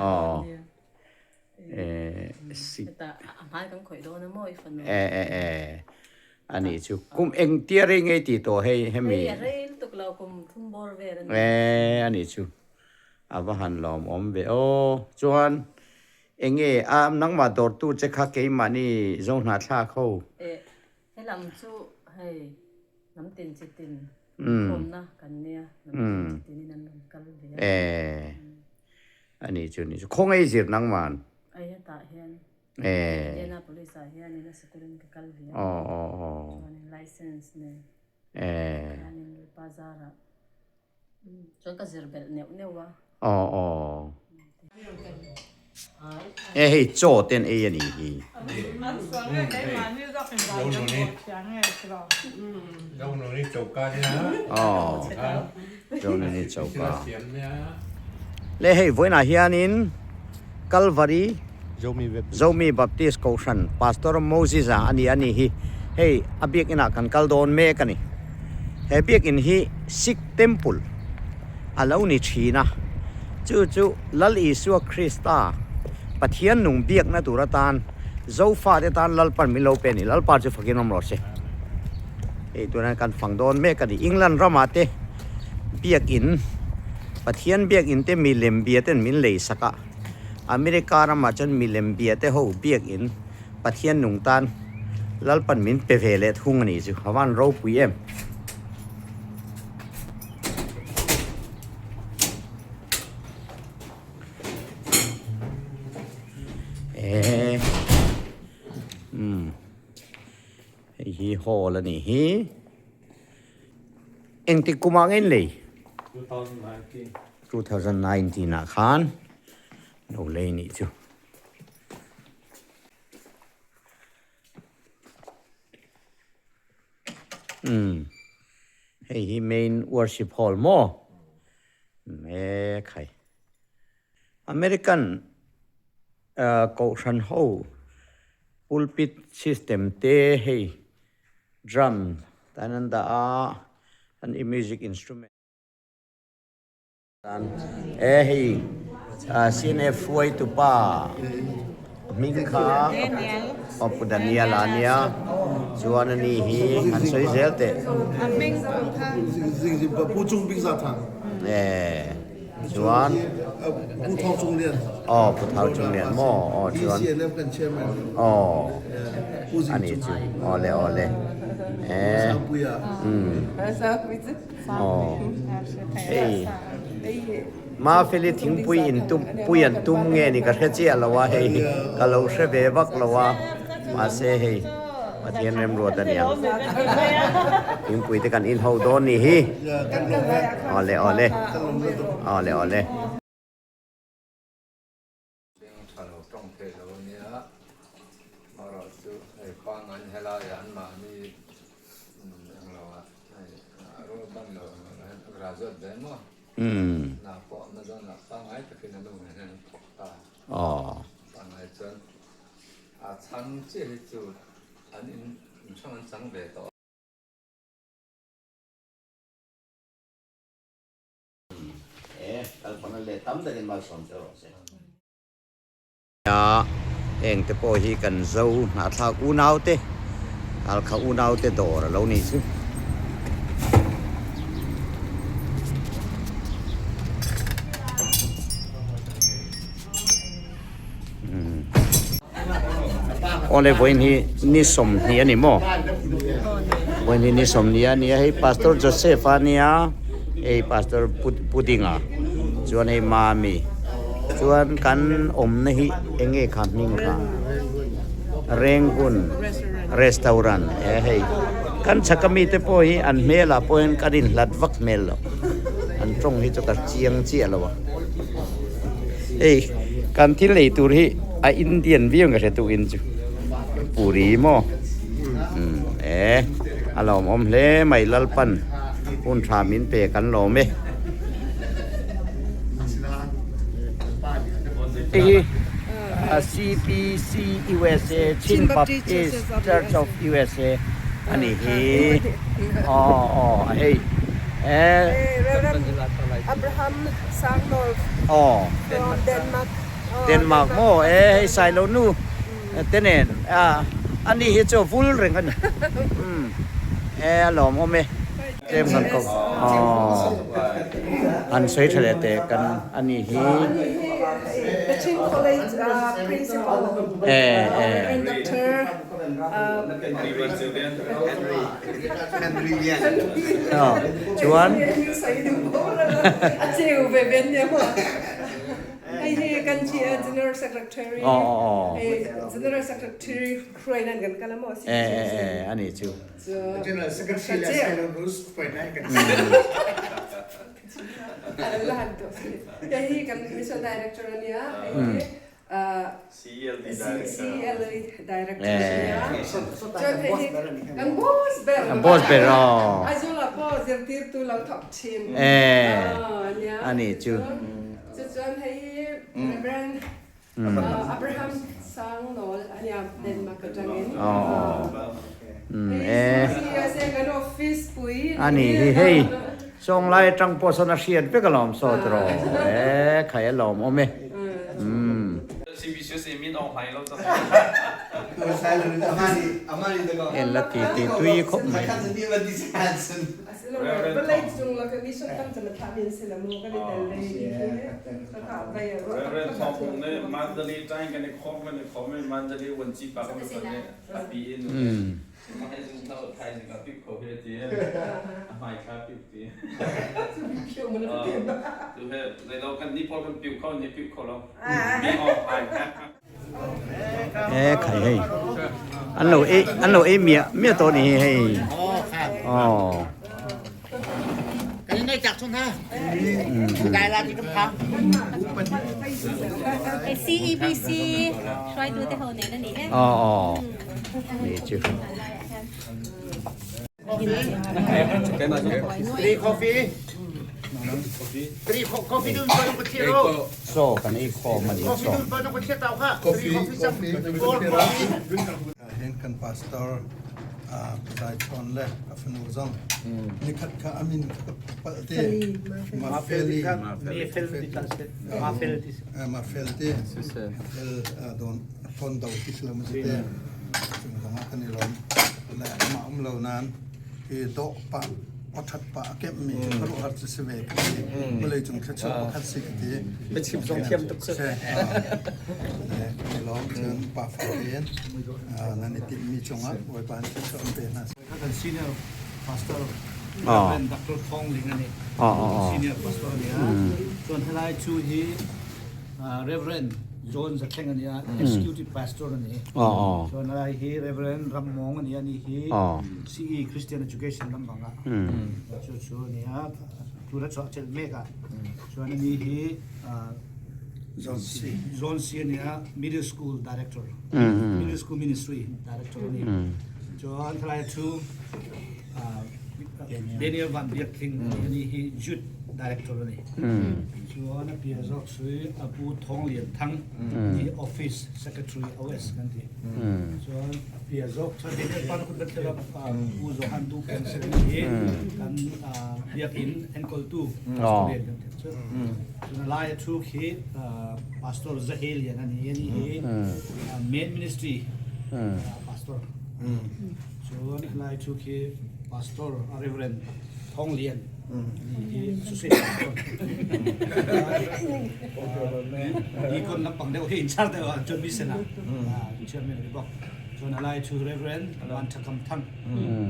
Aw. E e e ani chu kum eng tia rei ngei tih tawh hei hemi e ani chu a va han lawmawm ve aw chuan enge a nangmah dawrtu che kha keimahni Zohnahthlak ho. Helam chu hei hnam tin chi tin inkhawmna kan nia, hnam tin chi tinin an rawn kal ve a. E ani chu ni chu khawngaih zir nangman. Ai hetah hian Indianapolis ah hianin a sikulin ka kal ve a, chuanin license nen khanin bazar ah Chuan ka zir belh neuh neuh a. Aw aw. E hei chaw te an ei a nih hi. Aw Zonuni choka. Le hei vawiinah hianin Calvary Zomi Baptist Kohhran Pastor Moses-a a ni a nih hi. Hei a biakinah kan kal dawn mek a ni. He biakin hi Sikh Temple a lo ni thin a, chu chu Lal Isua Krista Pathian nung biakna tur atan Zofate tan Lalpan min lo pe a ni. Lalpa chu fakin awm rawh se. Hei tunah kan fang dawn mek a ni. England ramah te biakin Pathian biakin te milem bia ten min lei sak a. America ramah chuan milem bia te ho biakin Pathian nung tan Lalpan min pe ve leh thung a nih chu a van ropui em. Eee umm hei hi hall a nih hi engtik kumah nge in lei? 2019 ah khan lo lei nih chu. Umm hei hi main worship hall maw mek hai American kohhran ho pulpit system te hei drum tan an dah a an i music instrument. E hei CNF hruaitu pa hming kha aw Pu Daniel a nia chuan ani hi han sawi zel teh. E chuan aw Pu Thau Chung Lian maw aw chuan aw ani chu aw le aw le e umm. Aw hei Mafeli thingpui in tum pui an tum nge ni ka hre chiah lo a hei ka lo hre ve vak lo a mahse hei Pathian remruat a niang thingpui te kan in ho dawn ni hi awle awle awle awle. Beng tha lo tawng thei lo a nia, amaherawh chu hei pangngai helaiah an mahni englo ah hei rual ban lo graduate ve maw hna pawh na zawnah pangngai takin a nu nen hian an thawk ta pangngai chuan a chhang chiah hi chu an in hrang an chang ve tawh a. E, kalpana leh tam takin malsawm che rawh se. A, heng te pawh hi kan zo hnahthlak unau te, Halkha unau te dawr a lo nih chu. Awle vawiin hi ni sawmhnih a ni maw? Vawiin hi ni sawmhnih a ni a, hei Pastor Joseph a nia, hei Pastor Pudinga chuan hei Mami chuan kan awmna hi eng nge kha hming kha? Rengun Restaurant e hei kan chhaka mite pawh hi an hmelah pawh hian kan inhlat vak hmel lo, an tawng hi chu ka chiang chiah lo a. Hei kan thil ei tur hi a Indian viau ka hre tukin chu puri maw umm e a lawmawm hle mai Lalpan hun tha min pe kan lawm e. Hei hi CPC USA Chin Baptist Church of USA a nih hi aw aw hei. Reverend Abraham Sangdorf Aw. from Denmark. Denmark maw e hei Sailo nu te nen a ani hi chu a vul reng a ni umm e a lawmawm e tlem kan ko aww han sawi tha leh teh kan ani hi Kachin College Principal e e Doctor Chuan a ni chu. Boss ber aw. A ni chu. A ni hi hei sawng lai atang pawh sawn a hriat vek alawm saw tiraw e khai a lawm awm e. En la ti ti tui khawp mai. E khai hei an lo ei an lo ei miah miah tawh ni hi hei aw CEBC hruaitute ho nen a ni e. Aw aw ni chu. Three coffee. Three coffee dun pa nung thiro. Chaw kan ei khawm a ni Coffee chaw. dun pa nung thia tau kha. Three coffee sam. Four coffee. Hin kan pastor Zai Chawn le a fanu zong nikhat kha amin palh te Mafeli Mafel te Mafel don thon do ti sila mu te chung zong ah kan i lawm le amah um lo nain hi dawh pah awthat pah a kemh mi khuaruahhar cu si ve ka ti vawlei cung thluachuah pakhat si ka ti Biachim zong thiam tuk si le kan i lawm cun pa fa tein nan i timhmi cungah Bawipa nih thluachuah an pe hna. Kan senior pastor Reverend Dr. Thong Ling ani senior pastor ani a chuan helai chu hi Reverend John Zatheng ani a executive pastor ani chuan helai hi Reverend Rammong ani ani hi CE Christian Education lampanga chu chu ani a tura chu chel mek a chuan ani hi John C. John C ani a middle school director middle school ministry director ani chuan helai chu Daniel Van Biak Thing ani hi youth director ani chuan a piah zawk chu a pu Thawng Lian Thang hi office secretary OS kan ti chuan a piah zawk chuan Daniel pan kut bet thela pu Johan Du Peng se hi kan biakinn enkawltu pastor lian kan ti chu chuan a laia thu khi pastor Zahel Lian ani ani hi main ministry pastor chuan helai thu khi pastor Reverend Thawng Lian Deacon lampang deuh hi in char deuh ah cun mission ah chairman a si bawk. Cun a lai chu Reverend Van Tha Kam Thang.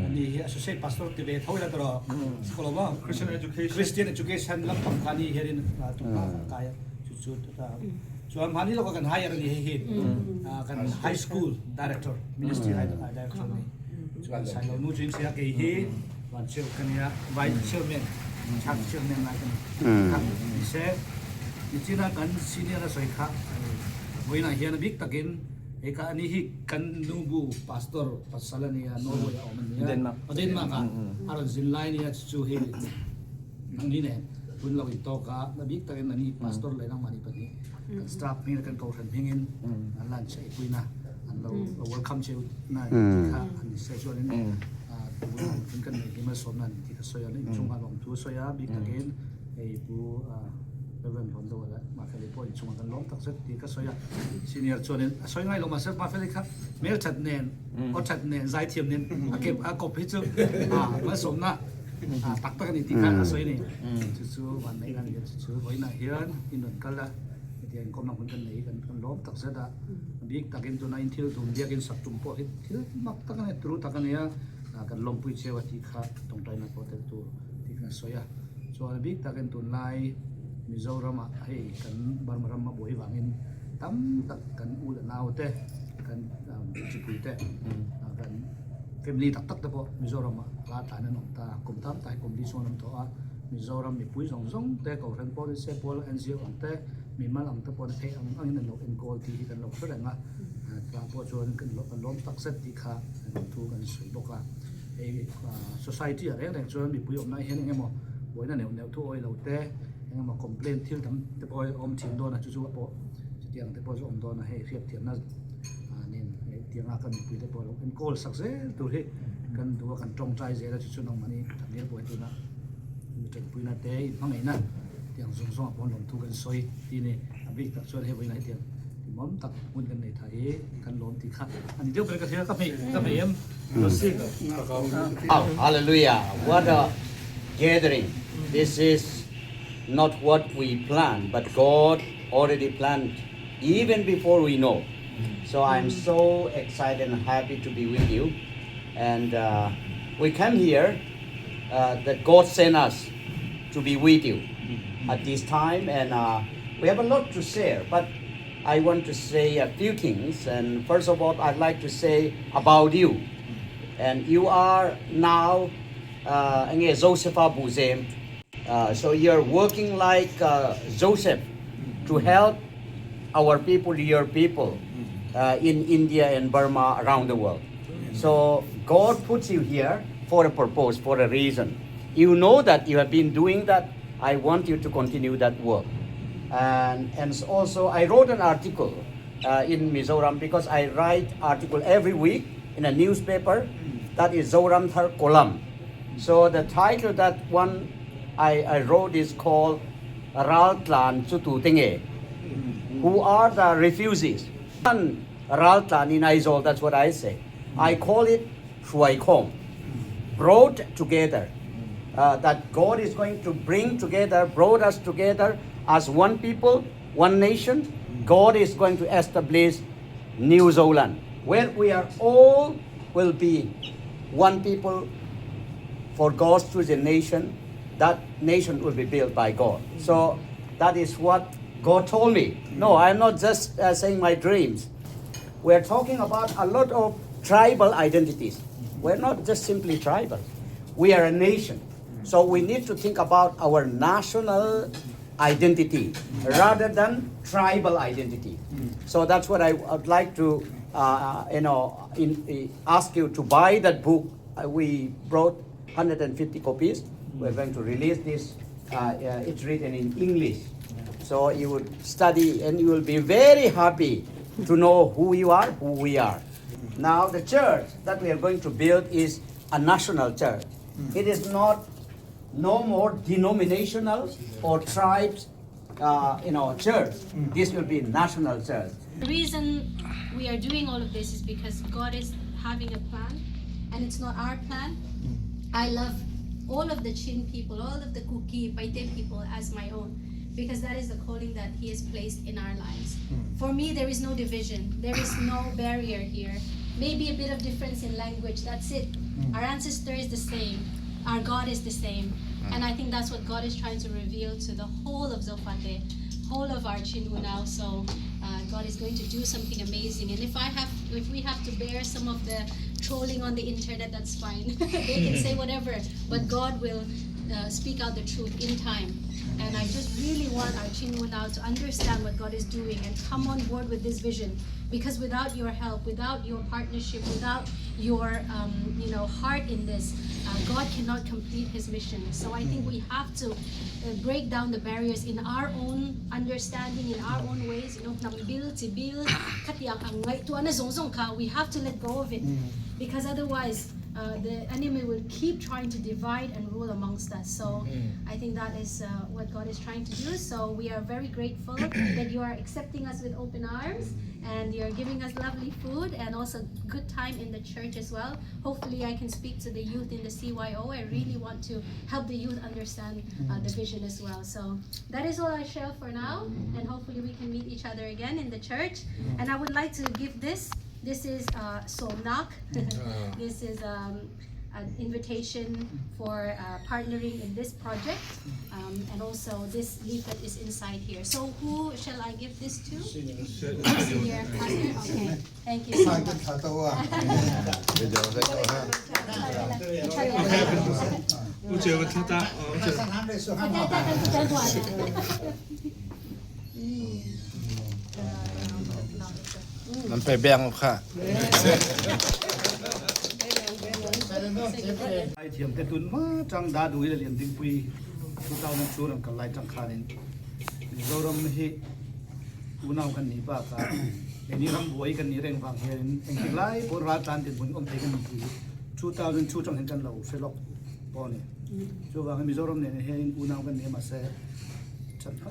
Ani hi associate pastor ti ve tho ila taro. Sikolo ma Christian education. Christian education lampang kha ni herin tu pa kai chu chu chuan mani lo kan hire ni hi kan high school director ministry high director ni chuan sai lo nu chu sia ke hi Van cheu kan nia vice chairman chak chairman lai kan kha ni se nichina kan senior a soi kha voina hian a bik takin he ka ani hi kan nu bu pastor pasal ania Norway a awm ania Denmark. Denmark a a rawn zin lai nia chu hi nangni nen hun lo in tawk a a bik takin ani pastor leh nangmahni pahnih kan staff hming kan kohhran hmingin an lunch ei puina an lo welcome cheu na tih kha an ni se chuanin tun kan nei hi malsawmna a ni tih kha sawi a inchung a lawmthu a sawi a bik takin hei pu. Rev. Hlawndo leh Mafeli pawh inchungah kan lawm takzet tih ka sawi a. Senior chuanin a sawi ngai lo mahse Mafeli kha hmelthat nen, aw that nen, zaithiam nen a kep a kawp hi chu malsawmna tak tak a ni tih kha a sawi a ni. Chu chu vanneih a ni a, chu chu vawiinah hian in rawn kal a, hetiang inkawmna hmun kan nei hi kan lawm takzet a. Bik takin tuna in thil tum biakin sak tum pawh hi thil mak tak a ni, turu tak a ni a, kan lawmpui cheu a tih kha tawngtaina pawh tel tur tih kan sawi a. Chuan bik takin tunlai Mizoramah hei kan Burma ram a buai vangin tam tak kan u leh nau te, kan chipui te, kan family tak tak te pawh Mizoramah hla tlan an awm ta. Kum tam tak hi kum li chhung an awm tawh a, Mizoram mipui zawng zawng te, Kohhran pawh ni se, Pawl NGO ang te, mimal ang te pawh theih ang angin an lo enkawl tih hi kan lo hre reng a. Chutah pawh chuan kan lawm tak zet tih kha thu kan sawi bawk a. Hei society ah reng reng chuan mipui awmna hian eng emaw buaina neuh neuh thu awih lo te, eng emaw complaint thil tam te pawh hi a awm thin dawn a, chu chu a pawh chutiang te pawh chu a awm dawn a, hei hriatthiamna nen hetianga kan mipui te pawh lo enkawl sak zel tur hi kan duh a, kan tawngtai zel a, chu chu nangmahni Thamir buai tuna mi tanpuina te inhmangaihna tiang zawng zawngah pawh lawmthu kan sawi tih a ni. A bik tak chuan hei vawiinah hetiang timawm tak hmun kan nei tha hi kan lawm tih kha a ni deuh ber ka hria ka hmei ka hmei em Oh, hallelujah. What a gathering. This is not what we planned, but God already planned even before we know. So I'm so excited and happy to be with you. And uh, we come here uh, that God sent us to be with you at this time. And uh, we have a lot to share, but I want to say a few things. And first of all, I'd like to say about you. And you are now uh, Josepha Buzem. So you're working like Joseph to help our people, your people, in India and Burma, around the world. So God puts you here for a purpose, for a reason. You know that you have been doing that. I want you to continue that work. And, and also, I wrote an article in Mizoram because I write article every week in a newspaper. That is Zoram Thar Kolam. So the title that one I, I wrote is called Raltlan Chutu Tenge. Who are the refugees? Raltlan in Aizawl, that's what I say. I call it Shuaikhom. Brought together. That God is going to bring together, brought us together as one people, one nation. God is going to establish New Zealand, where we are all will be one people for God's chosen nation. That nation will be built by God. So that is what God told me. No, I'm not just saying my dreams. We're talking about a lot of tribal identities. We're not just simply tribal. We are a nation. So we need to think about our national identity rather than tribal identity. So that's what I would like to, ask you to buy that book. We brought 150 copies. We're going to release this. It's written in English. So you would study and you will be very happy to know who you are, who we are. Now, the church that we are going to build is a national church. It is not no more denominational or tribes, church. This will be national church. The reason we are doing all of this is because God is having a plan, and it's not our plan. I love all of the Chin people, all of the Kuki, Paite people as my own, because that is the calling that He has placed in our lives. For me, there is no division. There is no barrier here. Maybe a bit of difference in language, that's it. Our ancestor is the same. Our God is the same. And I think that's what God is trying to reveal to the whole of Zofate, whole of our Chin Unau. So God is going to do something amazing. And if we have to bear some of the trolling on the internet, that's fine. They can say whatever, but God will speak out the truth in time. And I just really want our Chin Unau to understand what God is doing and come on board with this vision. Because without your help, without your partnership, without your heart in this, God cannot complete His mission. So I think we have to break down the barriers in our own understanding, in our own ways. We have to let go of it, because otherwise Uh, the enemy will keep trying to divide and rule amongst us. So I think that is uh, what God is trying to do. So we are very grateful that you are accepting us with open arms and you're giving us lovely food and also good time in the church as well. Hopefully, I can speak to the youth in the CYO. I really want to help the youth understand uh, the vision as well. So that is all I share for now, and hopefully, we can meet each other again in the church. And I would like to give this. This is uh, Somnak. this is um, an invitation for uh, partnering in this project. Um, and also, this leaflet is inside here. So, who shall I give this to? Senior. Senior pastor? Okay. Thank you so much. Nan pe beng kha. Ai thiam te tun ma chang da dui le lian ding pui 2002 ram kal lai chang khanin Mizoram hi unau kan ni ba ka ni ram buai kan ni reng wang hian engtik lai pawh ral tlan din hmun awm thei kan ni pui 2002 chang hian kan lo hre lawk pawh a ni chuvangin Mizoram nen hian unau kan ni a mahse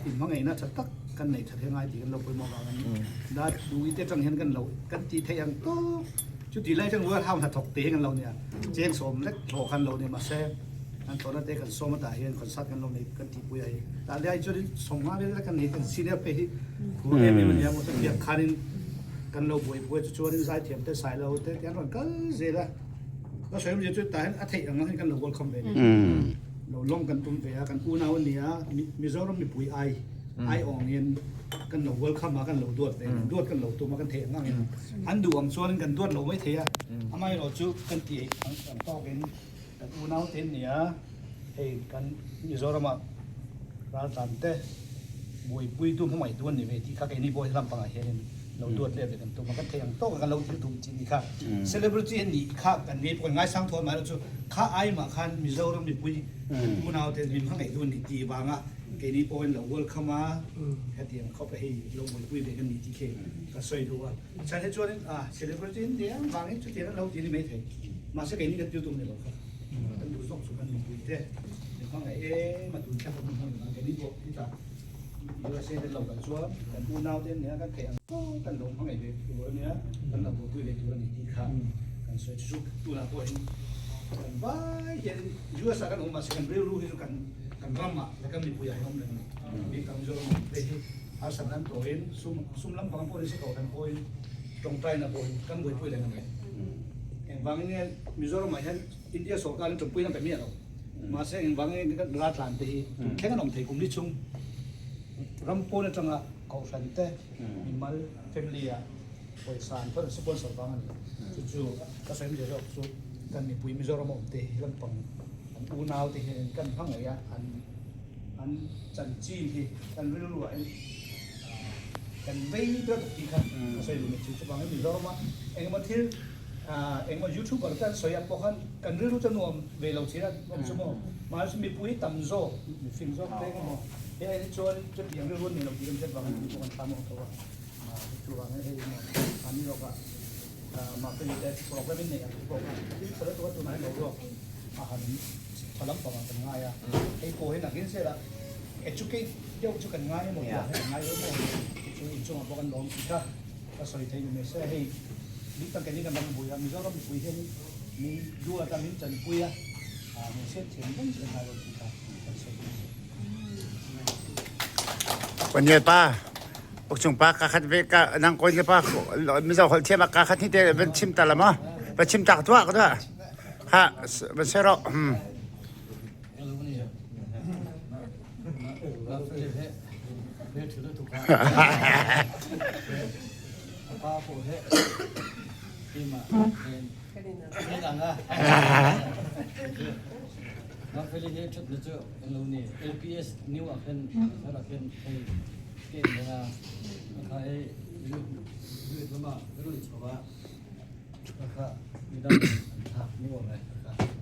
inhmangaihna tha tak kan nei tha thei ngai tih kan lo pawimawh vang a ni. Da dui te atang hian kan lo kan ti theih ang tawk chuti lai chuan warehouse hnathawk te hi kan lo nia cheng sawm lek hlawh khan lo nia mahse kan thlawhna te kan sawm atah hian concert kan lo nei kan tihpui a hi tah lai chuan sawm nga vel kan nei kan senior phei hi phur em em a nia maw chutiang khanin kan lo buaipui a chuchuanin zaithiam te sailo te te an rawn kal zel a ka sawi awmzia chu tah hian a theih ang ang hian kan lo welcome ve a ni. Lo lawng kan tum ve a, kan unau a nia, Mizoram mipui ai ai awng in kan lo welcome a, kan lo duat ve a, duat kan lo tum a, kan theih ang ang in an duh ang chuan kan duat lo mai thei a, amaherawh chu kan tih ang ang tawk in kan unau te an nia, hei kan Mizoram ah raltlan te buaipui tu hmangaih tu an ni ve tih kha keini pawh helam pangah hian in lo duat leh ve kan tum a, kan theih ang tawk a kan lo thil tum chi ni kha celebrity an nih kha kan ngei pawh kan ngaisang thawn mai lo chu kha ai mah khan Mizoram mipui unau te min hmangaih tu an ni tih vanga keini pawh in lo welcome a hetiang khawp a hei lo buaipui ve kan ni tih khi ka sawi duh a chhan hi chuan a celebrity an tia vangin chutiang an lo ti ni maithei mahse keini kan thil tum ni lo kha kan duh zawk chu kan mipui te min hmangaih em a tun thleng pawh min hmangaih ang keini pawh heta USA te lo kal chuan kan unau te nia kan theih ang kan lo hmangaih ve tur a nia kan lo buaipui ve tur a ni tih kha kan sawi chu chu tunah pawh hian kan vai hian US ah kan awm mahse kan rilru hi chu kan kan ramah leh kan mipui ah hian awm reng a ni bik tak Mizoram ah te hi harsatna an tawhin sum sum lampang pawh ni se kohhran pawhin tawngtaina pawhin kan buaipui reng a ni engvangin nge Mizoram ah hian India sorkar in tawngpui na pe miah lo. Mahse engvangin kan raltlan te hi tun thleng an awm thei kum li chung ram pawn atanga kohhran te mimal family ah pawisa an thawn sponsor vang a ni. Chu chu ka sawi hmasa zawk chu kan mipui Mizoram a awm te hi lampang an unau te hian kan hmangaih a an an chanchin hi kan rilru ah hian kan vei ber tih kha ka sawi duh a ni. Chu chuvangin Mizoram a engemaw thil Engmaw youtuber te an sawi ah pawh khan kan rilru te nuam ve lo thin a awm chu maw mahse mipui tam zawk mifing zawk te emaw hei ai hi chuan chutiang rilru an nei lo tih kan hriat vangin mipui pawh kan thlam awm tho a chuvangin hei emaw mahni lawkah mahni te program in nei ang tih pawh khan thil tha lutuk a tunah hian boruak a han tha lampang ah kan ngai a hei pawh hi nakin zela educate deuh chu kan ngai emaw tih ah hian kan ngai deuh maw chu inchungah pawh kan lawm tih kha. Ka sawi thei ni mai se hei dik tak keini kan ram bui a Mizoram mipui hian min duat a min chanpui a min hriat thiam reng chu kan ngai lo tih kha kan sawi duh a ni. Panial pa ukchung pa ka khat ve ka nang koi le pa mizo hol thiam ka khat ni te van chim ta lama va chim tak tua ka tua ha van se ro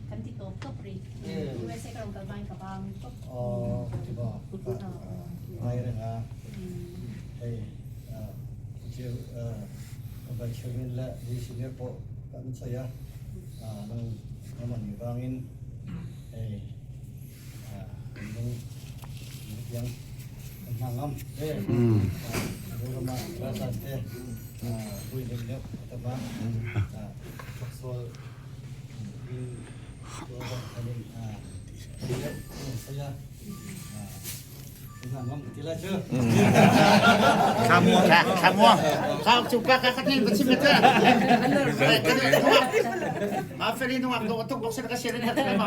Kan ti tawp tawp rih. USA ka rawn kal hmain ka bang tawp. Aw ka ti maw ngai reng a hei chu kan chairman le VC ber pawh kan sawi a nang Ram a nih vangin hei kan lung lungtiang kan hna ngam te Mizorama raltlan te vui lem deuh a tam a, thawksual in tual bang khanin vui deuh an rawn sawi a. Ma feli nungak do tuk bok sen ka sian in her ma.